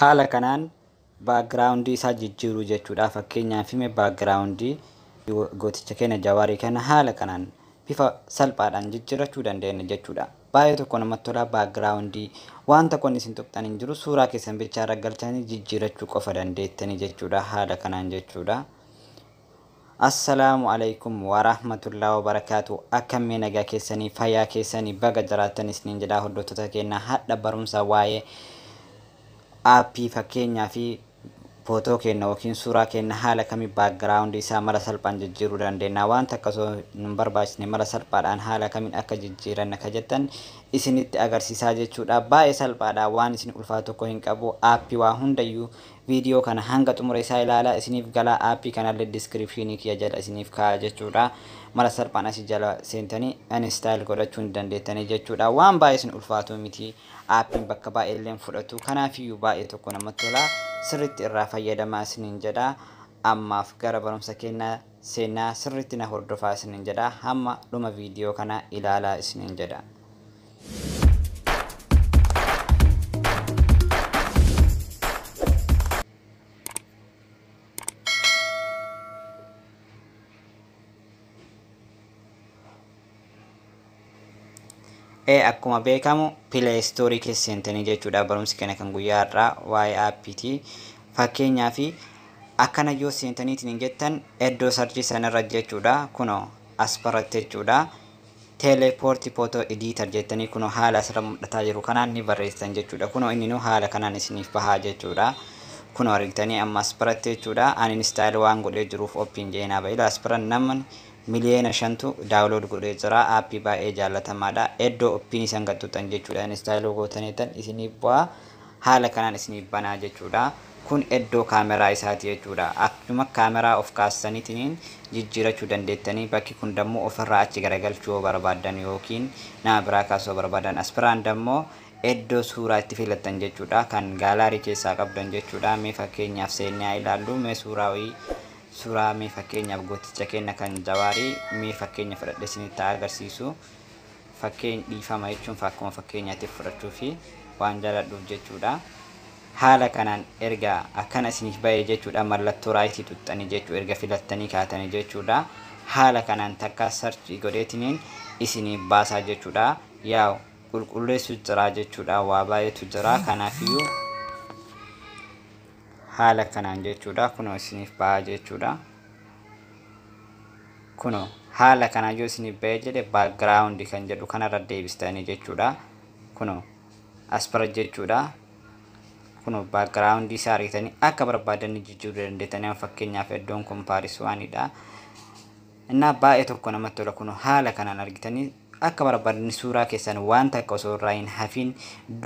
Haala kanaan background isaa jijjiiruu jechuudha. Fakkeenyaaf hime background gooticha keenya Jawaarii kana haala kanaan bifa salphaadhaan jijjiirrachuu dandeenya jechuudha. Baay'ee tokko namatti tola. Background wanta kun isin tuqxan hin jiru, suuraa keessan bichaa irra galchanii jijjiirrachuu qofa dandeettanii jechuudha, haala kanaan jechuudha. Assalaamu alaikum warahmatullahi wabarakaatu. Akkamii nagaa keessanii, fayyaa keessanii, baga jiraattan isiniin jedhaa. Hordoftoota keenya, hadha barumsa waa'ee aappii fakkeenyaa fi footoo keenya yookiin suuraa keenya haala kamii background isaa mala salphaan jijjiiruu dandeenya, wanta akka osoo hin barbaachisne mala salphaadhaan haala kamiin akka jijjiiran akka jettan isinitti agarsiisaa jechuudha. Baay'ee salphaadha, waan isin ulfaatu tokko hin qabu. Aappii waa hundayyuu viidiyoo kana hanga xumura isaa ilaalaa, isiniif galaa. Aappii kanallee description kiyya jala isiniif kaa'a jechuudha. Mala salphaan asii jala seentanii install godhachuu ni dandeettanii jechuudha. Waan baay'ee isin ulfaatu miti, aappiin bakka baay'ee illee fudhatu. Kanaafiyyuu baay'ee tokko namatti tola, sirriitti irraa fayyadamaa isiniin jedha. Ammaaf gara barumsa keenyaa seenaa, sirriitti na hordofaa isiniin jedha, hamma dhuma viidiyoo kana ilaalaa isiniin jedha. Akkuma beekamu Play Store keessa seentanii jechuudha. Barumsi keenya kan guyyaa har'aa waa'ee aappiiti. Fakkeenyaa fi akkana yoo seentaniitiin hin jettan, iddoo search sanarra jechuudha, kunoo as biratti jechuudha, Teleport Photo Editor jettanii kunoo haala asirra mul'ataa jiru kanaan ni barreessitan jechuudha. Kunoo inni nu haala kanaan isiniif bahaa jechuudha. Kunoo argitanii, amma as biratti jechuudha, ani install waan godhee jiruuf open jeenaa ba'ila. As bira namni 5 miliyoona download godhee jira. Aappii baay'ee jaallatamaadha. Iddoo open isan gattutan jechuudha, install gootaniitan isiniif bu'aa, haala kanaan isiniif banaa jechuudha. Kun iddoo kaameraa isaati jechuudha. Akkuma kaameraa of kaastaniitiin jijjiirachuu dandeettanii. Bakki kun dammoo ofirraa achi garagalchuu yoo barbaaddan yookiin nama biraa kaasuu yoo barbaadan. As biraan dammoo iddoo suuraa itti filattan jechuudha, kan gallery keessaa qabdan jechuudha. Mee fakkeenyaaf seennee haa ilaallu. Mee suuraa wayii, suuraa mee fakkeenyaaf gooticha keenya kan Jawaarii mee fakkeenya fudhadhe isinitti haa agarsiisu. Fakkeenya, dhiifama jechuun akkuma fakkeenyaatiif fudhachuu fi waan jaaladhuuf jechuudha. Haala kanaan erga akkana isiniif ba'e jechuudha, mallattoo right tuxxanii jechuu, erga filattanii kaatanii jechuudha, haala kanaan takka search godheetiniin isiniif baasaa jechuudha. Yaa'u qulqulleessu jira jechuudha, waa baay'eetu jira. Kanaafiyyuu haala kanaan jechuudha, kunoo isiniif ba'aa jechuudha. Kunoo haala kanaan yoo isiniif ba'ee jedhe, background kan jedhu kanarra deebistanii jechuudha. Kunoo as bira jechuudha, kunoo background isaa argitanii akka barbaadanii jijjiiruu dandeettanii. Fakkeenyaaf iddoon kun Paaris waanidha. Innaa baay'ee tokko namatti tola. Kunoo haala kanaan argitanii akka barbaadanii suuraa keessan waan takka osoo irraa hin hafin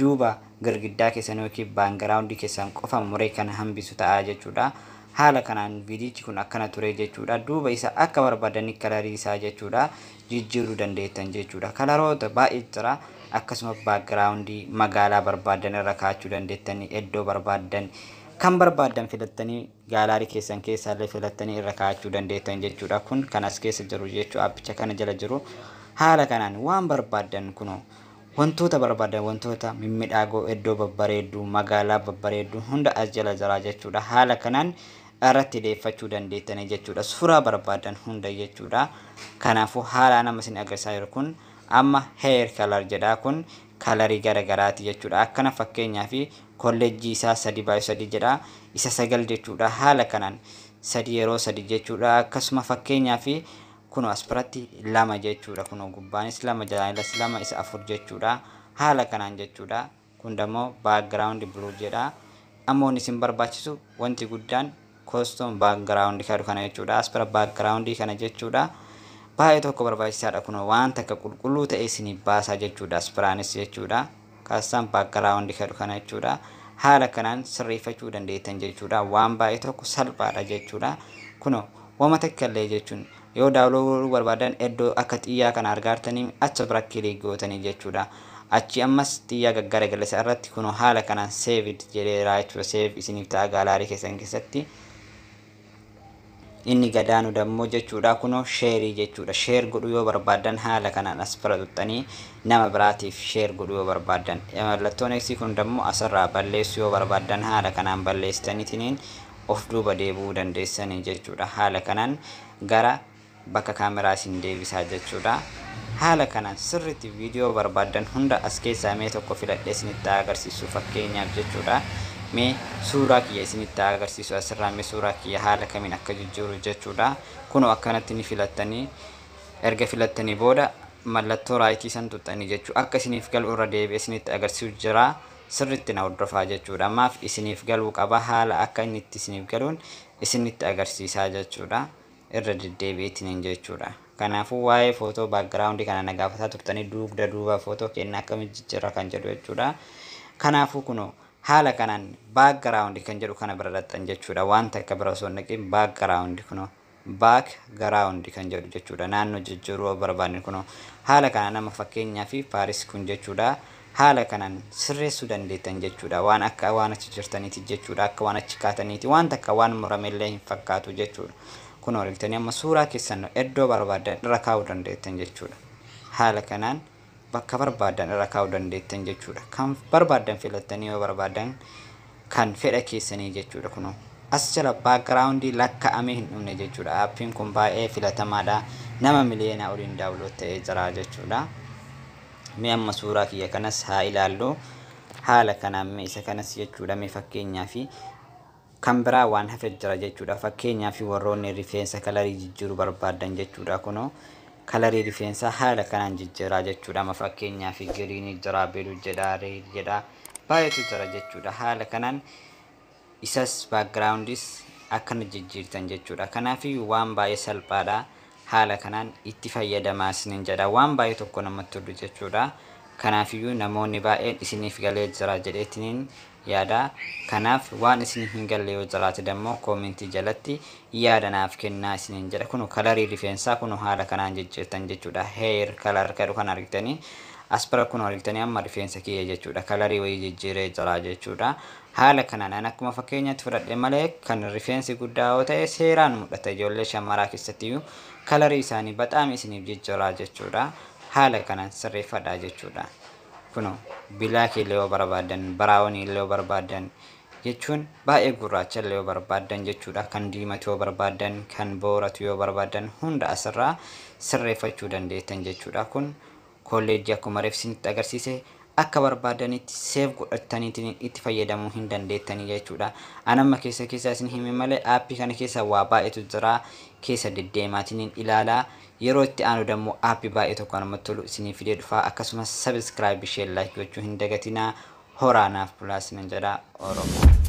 duuba girgiddaa keessan yookiin background keessan qofa muree kan hambisu ta'a jechuudha. Haala kanaan viidiyichi kun akkana ture jechuudha. Duuba isa akka barbaadanii color isaa jechuudha jijjiiruu dandeettan jechuudha. Coloroota baay'ee jira. Akkasuma background magaalaa barbaadan irra kaa'achuu dandeettanii, iddoo barbaadan kan barbaadan filattanii, gallery keessan keessaallee filattanii irra kaa'achuu dandeettan jechuudha. Kun kan as keessa jiru jechuudha, aappicha kana jala jiru. Haala kanaan waan barbaadan, kunoo wantoota barbaadan, wantoota mimmiidhagoo, iddoo babbareedduu, magaalaa babbareedduu hunda as jala jira jechuudha. Haala kanaan irratti deeffachuu dandeettanii jechuudha, suuraa barbaadan hunda jechuudha. Kanaafuu haala nama isin agarsiisaa jiru kun amma hair color jedha. Kun color gara garaati jechuudha. Akkana fakkeenyaa fi kolleejjii isaa 3 x 3 jedha, isa 9 jechuudha. Haala kanaan 3 yeroo 3 jechuudha. Akkasuma fakkeenyaa fi kun as biratti 2 jechuudha. Kun gubbaanis 2, jalaanis 2, isa 4 jechuudha, haala kanaan jechuudha. Kun dammoo background blur jedha. Ammoo isin barbaachisu wanti guddaan custom background kana jechuudha. As bira background kana jechuudha, baay'ee tokko barbaachisaadha. Kun waan takka qulqulluu ta'e isiniif baasaa jechuudha. As biraanis jechuudha, custom background kana jechuudha. Haala kanaan sirreeffachuu dandeettan jechuudha. Waan baay'ee tokko salphaadha jechuudha. Kunoo wama takka illee jechuun yoo download barbaadan, iddoo akka xiyyaa kana argaartanii acha bira click gootanii jechuudha. Achi ammas xiyyaa gaggaragalisa irratti kunoo haala kanaan saved jedheera jechuudha. Save isiniif ta'a gallery keessan keessatti. Inni gadaanu dammoo jechuudha kunoo share jechuudha. Share godhuu yoo barbaaddan haala kanaan as bira tuqxanii nama biraatiif share godhuu yoo barbaaddan, mallattoon X kun dammoo asirraa balleessuu yoo barbaaddan haala kanaan balleessitaniitiin of duuba deebi'uu dandeessanii jechuudha. Haala kanaan gara bakka kaameraa isin deebisaa jechuudha. Haala kanaan sirriitti viidiyoo barbaaddan hunda as keessaa mee tokko filadhee isinitti agarsiisu fakkeenyaaf jechuudha. Mee suuraa kiyya isinitti agarsiisu asirraa, mee suuraa kiyya haala kamiin akka jijjiiru jechuudha. Kunoo akkanatti ni filattanii, erga filattanii booda mallattoo right san tuqxanii jechuudha. Akka isiniif galu irra deebi'ee isinitti agarsiisu jira. Sirriitti na hordofaa jechuudha. Maaf isiniif galuu qaba, haala akka inni itti isiniif galuun isinitti agarsiisaa jechuudha. Irra deddeebi'eetiin jechuudha. Kanaafuu waa'ee footoo background kana na gaafataa turtanii, dugda duuba footoo kennaa akkamitti jijjiirra kan jedhu jechuudha. Kanaafuu kunoo haala kanaan background kan jedhu kana bira dhaqxan jechuudha. Wanta akka bira osoo hin dhaqin background, kunoo background kan jedhu jechuudha. Naannoo jijjiiruu yoo barbaanne kunoo haala kana nama fakkeenyaa fi Paaris kun jechuudha. Haala kanaan sirreessuu dandeettan jechuudha. Waan akka waan achi jirtaniiti jechuudha. Akka waan achi kaataniiti, wanta akka waan muramellee hin fakkaatu jechuudha. Kunoo argitanii, amma suuraa keessan iddoo barbaaddan irra kaa'uu dandeettan jechuudha. Haala kanaan bakka barbaaddan irra kaa'uu dandeettan jechuudha. Kan barbaaddan filattanii yoo barbaaddan kan fedha keessanii jechuudha. Kunoo as jala background lakkaa'amee hin dhumne jechuudha. Aappiin kun baay'ee filatamaadha. Nama miliyoonaa oliin download ta'ee jira jechuudha. Mee amma suuraa kiyya kanas haa ilaallu. Haala kanaan mee isa kanas jechuudha. Mee fakkeenyaa fi kan biraa waan hafe jira jechuudha. Fakkeenyaa fi warroonni rifeensa color jijjiiruu barbaadan jechuudha. Kunoo color rifeensaa haala kanaan jijjiiraa jechuudha. Amma fakkeenyaa fi green jira, blue jedha, red jedha, baay'eetu jira jechuudha. Haala kanaan isas backgroundis akkana jijjiirtan jechuudha. Kanaafiyyuu waan baay'ee salphaadha. Haala kanaan itti fayyadamaa isiniin jedha. Waan baay'ee tokko namatti tolu jechuudha. Kanaafiyyuu namoonni baay'een isiniif galee jira jedheetiniin yaada. Kanaaf waan isiniif hin galle yoo jiraate dammoo comment jalatti yaada naaf kennaa isiniin jedha. Kun color rifeensaa kun haala kanaan jijjiirtan jechuudha. Hair color kadhu kan argitanii as bira kun argitanii, amma rifeensa kiyya jechuudha. Color wayii jijjiiree jira jechuudha. Haala kanaan an akkuma fakkeenyaatti fudhadhe malee kan rifeensi guddaa yoo ta'e seeraan mul'ata. Ijoollee shamaraa keessattiyyuu color isaanii baxaam isiniif jijjiiraa jechuudha. Haala kanaan sirreeffadhaa jechuudha. Kunoo black illee yoo barbaadan, brown illee yoo barbaadan jechuun baay'ee gurraacha illee yoo barbaadan jechuudha. Kan diimatu yoo barbaadan, kan booratu yoo barbaadan hunda asirraa sirreeffachuu dandeettan jechuudha. Kun collage akkuma reef isinitti agarsiise akka barbaadanitti save godhataniitiin itti fayyadamuu hin dandeettanii jechuudha. An amma keessa keessa isin hime malee aappii kana keessa waa baay'eetu jira, keessa deddeemaatiin ilaalaa. Yeroo itti aanu dammoo aappii baay'ee tokko namatti tolu isinii fidee dhufaa. Akkasumas subscribe, share, like gochuu hin dagatinaa. Horaanaaf bulaa isinin jedha Oromoo.